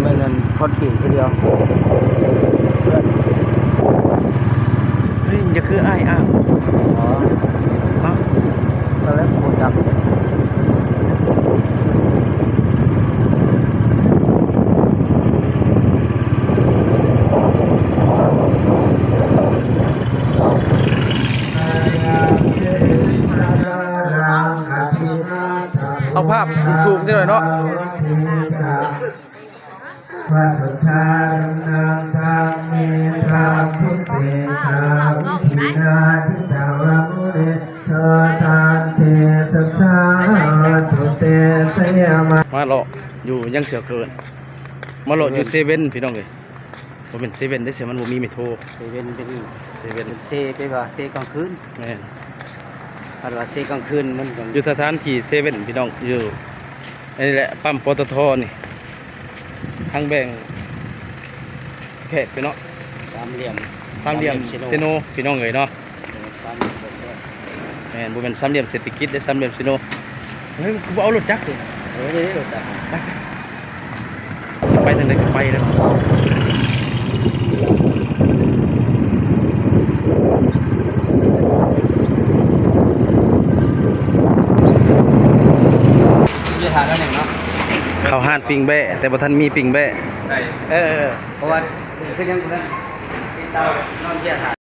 ແມ່ນອັນຄອນກຣີດຄືດຽວ. ເຮີ້ຍ ມັນຈະຄືອ້າຍອ້າງ. ອໍ ເອົ້າ ກໍແລ້ວບໍ່ຈັກ. ເອົາພາບສູງໆ ຈັກໜ້ອຍເນາະ. ມາເລາະຢູ່ຫຍັງເສືອເກີນ ມາເລາະຢູ່ເຊເວັ່ນ ເຊເວັ່ນ ພີ່ນ້ອງເອີຍ. ບໍ່ແມ່ນເຊເວັ່ນເດ້ ເຊເວັ່ນມັນບໍ່ມີແມ່ໂທ. ເຊເວັ່ນເປັນ ເຊເວັ່ນ ເປັນເຊ ແປວ່າເຊກາງຄືນ. ແມ່ນ ຄັນວ່າເຊກາງຄືນມັນກໍຢູ່ສະຖານທີ່ເຊເວັ່ນ ພີ່ນ້ອງ ຢູ່ອັນນີ້ແຫຼະ ປ້ຳ ປຕທ ນີ້ ທາງແບ່ງແຄບ ພີ່ນ້ອງ. ສາມຫຼ່ຽມ ສາມຫຼ່ຽມເຊໂນ ເຊໂນ ພີ່ນ້ອງເອີຍເນາະ. ເອີ ສາມຫຼ່ຽມແຄບ ແມ່ນ ບໍ່ແມ່ນສາມຫຼ່ຽມເສດຖະກິດເດ້ ສາມຫຼ່ຽມເຊໂນ. ເຮີ້ຍ ຄືບໍ່ເອົາລົດຈັກເດ້? ເອີ ເດ້ ລົດຈັກ ໄປ ໄປ ຊິໄປທາງໃດກໍໄປແລ້ວ. ເຂົ້າຮ້ານປີ້ງແບ້ ແຕ່ບໍ່ທັນມີປີ້ງແບ້. ເອີ ເອີ ເພາະວ່າຄືຍັງບໍ່ທັນຕິດເຕົາ ນອນເພຍ.